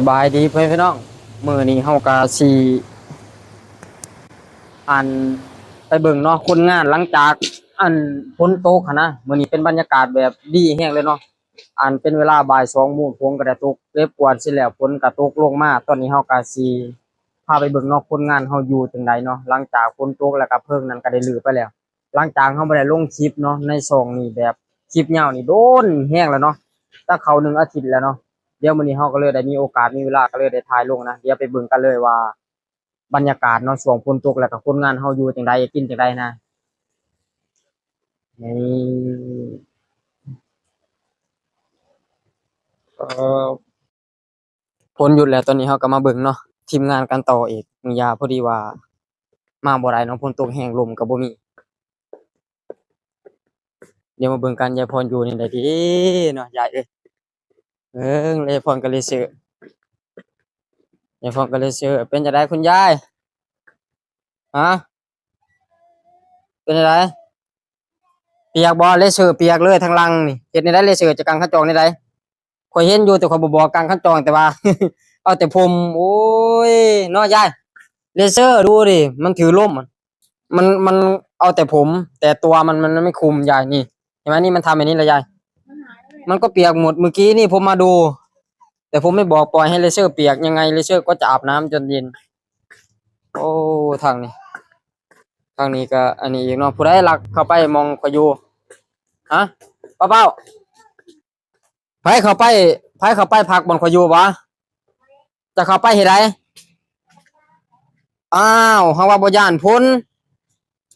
ສະບາຍດີພໍ່ແມ່ພີ່ນ້ອງ, ມື້ນີ້ເຮົາກະຊິ ອັນ ໄປເບິ່ງເນາະ ຄົນງານ ຫຼັງຈາກ ອັນ ຝົນຕົກຫັ້ນນະ. ມື້ນີ້ເປັນບັນຍາກາດແບບດີແຮງເລີຍເນາະ, ອັນ ເປັນເວລາບ່າຍສອງໂມງ ຝົນກະໄດ້ຕົກ ເກັບກວາດເສັດແລ້ວ ຝົນກະຕົກລົງມາ. ຕອນນີ້ເຮົາກະຊິພາໄປເບິ່ງເນາະ ຄົນງານເຮົາຢູ່ຈັ່ງໃດເນາະ ຫຼັງຈາກຝົນຕົກ ແລ້ວກະເພິ່ງນັ້ນກະໄດ້ຮື້ໄປແລ້ວ. ຫຼັງຈາກເຮົາບໍ່ໄດ້ລົງຄລິບເນາະ ໃນຊ່ອງນີ້ ແບບຄລິບຍາວນີ້ ໂດນແຮງແລ້ວເນາະ, ຈັກເຂົ້າໜຶ່ງອາທິດແລ້ວເນາະ. ດຽວມື້ນີ້ເຮົາກະເລີຍໄດ້ມີໂອກາດ ມີເວລາ ກະເລີຍໄດ້ຖ່າຍລົງນະ. ດຽວໄປເບິ່ງກັນເລີຍວ່າ ບັນຍາກາດເນາະ ຊ່ວງຝົນຕົກ ແລ້ວກະຄົນງານເຮົາຢູ່ຈັ່ງໃດ ກິນຈັ່ງໃດນະ. ນີ້ ເອີ ຝົນຢຸດແລ້ວ ຕອນນີ້ເຮົາກະມາເບິ່ງເນາະ ທີມງານກັນຕໍ່ອີກ. ມື້ຍາ ພໍດີວ່າມາບໍ່ໄດ້ເນາະ ຝົນຕົກແຮງ ລົມກະບໍ່ມີ. ດຽວມາເບິ່ງກັນ ຍາຍພອນຢູ່ນີ້ໄດ້ເດເນາະ ຍາຍເອີຍ. ເບິ່ງ ຍາຍພອນກັບເລເຊີ ຍາຍພອນກັບເລເຊີ. ເປັນຈັ່ງໃດຄຸນຍາຍ? ຮະ? ເປັນຈັ່ງໃດ? ປຽກບໍ່? ເລເຊີປຽກເລີຍທາງຫຼັງນີ້. ເຮັດແນວໃດ ເລເຊີ ຈະກາງຄັນຈອງແນວໃດ? ຂ້ອຍເຫັນຢູ່ ແຕ່ຂ້ອຍບໍ່ບອກກາງຄັນຈອງ ແຕ່ວ່າ ເອົາແຕ່ຜົມ. ໂອ້ຍ ເນາະຍາຍ, ເລເຊີ ດູດິ ມັນຖືລົມ ມັນ ມັນເອົາແຕ່ຜົມ ແຕ່ຕົວມັນ ມັນ ມັນໄມ່ຄຸມຍາຍ. ນີ້ ເຫັນໄໝ? ນີ້ມັນທຳແບບນີ້ລະຍາຍ, ມັນກໍປຽກໝົດ. ມື້ກີ້ນີ້ຜົມມາດູ ແຕ່ຜົມໄມ່ບອກ ປ່ອຍໃຫ້ເລເຊີປຽກ. ຍັງໄງເລເຊີກໍຈະອາບນ້ຳຈົນເຢັນ. ໂອ້ ທາງນີ້ ທາງນີ້ກະອັນນີ້ອີກເນາະ. ຜູ້ໃດລັກເຂົ້າໄປໝ່ອງຂ້ອຍຢູ່? ຮະ? ປ້າເປົ້າ ໃຜເຂົ້າໄປ ໃຜເຂົ້າໄປພັກບ່ອນຂ້ອຍຢູ່ບໍ? ຈະເຂົ້າໄປເຮັດໃດ? ອ້າວ ເຮົາວ່າບໍ່ຢ້ານພຸ້ນ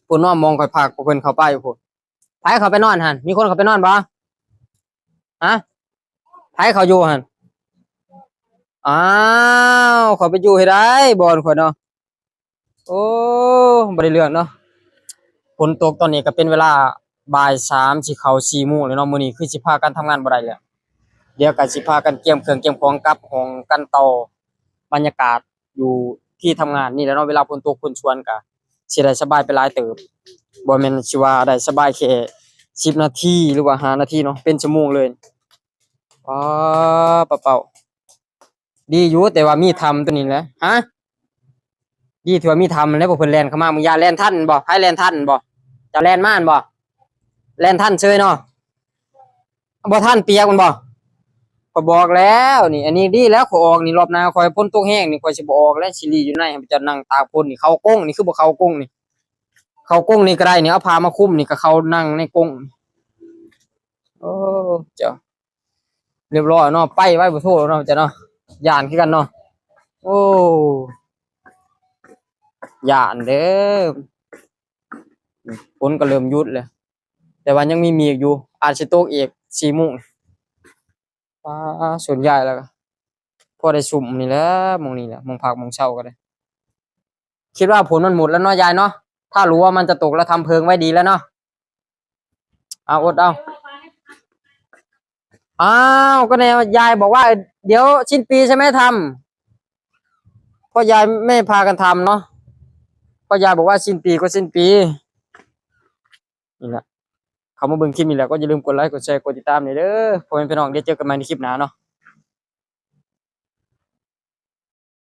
ພຸ້ນເນາະ ໝ່ອງຂ້ອຍພັກ ພວກເພິ່ນເຂົ້າໄປພຸ້ນ. ໃຜເຂົ້າໄປນອນຫັ້ນ? ມີຄົນເຂົ້າໄປນອນບໍ່? ຮະ? ໃຜເຂົ້າຢູ່ຫັ້ນ? ອ້າວ ເຂົ້າໄປຢູ່ເຮັດໃດບ່ອນຂ້ອຍເນາະ. ໂອ້ ບໍ່ໄດ້ເລື່ອງເນາະ. ຝົນຕົກ ຕອນນີ້ກະເປັນເວລາບ່າຍສາມ ຊິເຂົ້າສີ່ໂມງແລ້ວເນາະ. ມື້ນີ້ຄືຊິພາກັນທຳງານບໍ່ໄດ້ແລ້ວ. ດຽວກະຊິພາກັນກຽມເຄື່ອງກຽມຂອງກັບຫ້ອງກັນຕໍ່. ບັນຍາກາດຢູ່ທີ່ທຳງານນີ້ແຫຼະເນາະ, ເວລາຝົນຕົກຝົນຊວນກະຊິໄດ້ສະບາຍໄປຫຼາຍເຕີບ. ບໍ່ແມ່ນຊິວ່າໄດ້ສະບາຍແຄ່ສິບນາທີ ຫຼືວ່າຫ້ານາທີເນາະ, ເປັນຊົ່ວໂມງເລີຍ. ອໍ ປ້າເປົ້າ. ດີຢູ່ ແຕ່ວ່າມີຖ້ຳໂຕນີ້ແຫຼະ. ຮະ? ດີທີ່ວ່າມີຖ້ຳແຫຼະ ພວກເພິ່ນແລ່ນເຂົ້າມາ. ມຶງຢ່າແລ່ນທັນບໍ່? ໃຜແລ່ນທັນບໍ່? ເຈົ້າແລ່ນມາແມ່ນບໍ່? ແລ່ນທັນເຊີຍເນາະ. ບໍ່ທັນປຽກແມ່ນບໍ່? ຂ້ອຍບອກແລ້ວນີ້. ອັນນີ້ດີແລ້ວ ຂ້ອຍອອກນີ້. ຮອບໜ້າຂ້ອຍຝົນຕົກແຮງນີ້ ຂ້ອຍຊິບໍ່ອອກແລ້ວ, ຊິຫຼີ່ຢູ່ໃນ ໃຫ້ເຈົ້ານັ່ງຕາກຝົນນີ້. ເຂົ້າກົງນີ້ ຄືບໍ່ເຂົ້າກົງນີ້? ເຂົ້າກົງນີ້ກະໄດ້ນີ້, ເອົາຜ້າມາຄຸມນີ້ ກະເຂົ້ານັ່ງໃນກົງ. ໂອ້ ເຈົ້າ. ຮຽບຮ້ອຍເນາະ, ໄປໄວບໍ່ໂທເນາະ ເຈົ້າເນາະ. ຢ້ານຄືກັນເນາະ. ໂອ້ ຢ້ານເດີ. ຝົນກະເລີ່ມຢຸດແລ້ວ ແຕ່ວ່າຍັງມີເມກຢູ່, ອາດຊິຕົກອີກສີ່ໂມງ. ປ້າ ສວນຍາຍແລ້ວກະພໍໄດ້ຊຸ່ມນີ້ແຫຼະ, ໝ່ອງນີ້ແຫຼະ ໝ່ອງພັກໝ່ອງເຊົາກະໄດ້. ຄິດວ່າຝົນມັນໝົດແລ້ວເນາະຍາຍເນາະ, ຖ້າຮູ້ວ່າມັນຈະຕົກແລ້ວທຳເພີງໄວ້ດີແລ້ວເນາະ. ເອົາ ອົດເອົາ. ອ້າວ ກໍແນ່ ຍາຍບອກວ່າ ດຽວສິ້ນປີໃຊ່ໄໝທຳ? ພໍ່ຍາຍແມ່ພາກັນທຳເນາະ, ພໍ່ຍາຍບອກວ່າສິ້ນປີກໍສິ້ນປີ. ນີ້ແຫຼະ ເຂົ້າມາເບິ່ງຄລິບນີ້ແລ້ວກໍຢ່າລືມກົດໄລ ກົດແຊ ກົດຕິດຕາມແດ່ເດີ ພໍ່ແມ່ພີ່ນ້ອງ. ດຽວເຈີກັນໃໝ່ໃນຄລິບໜ້າເນາະ.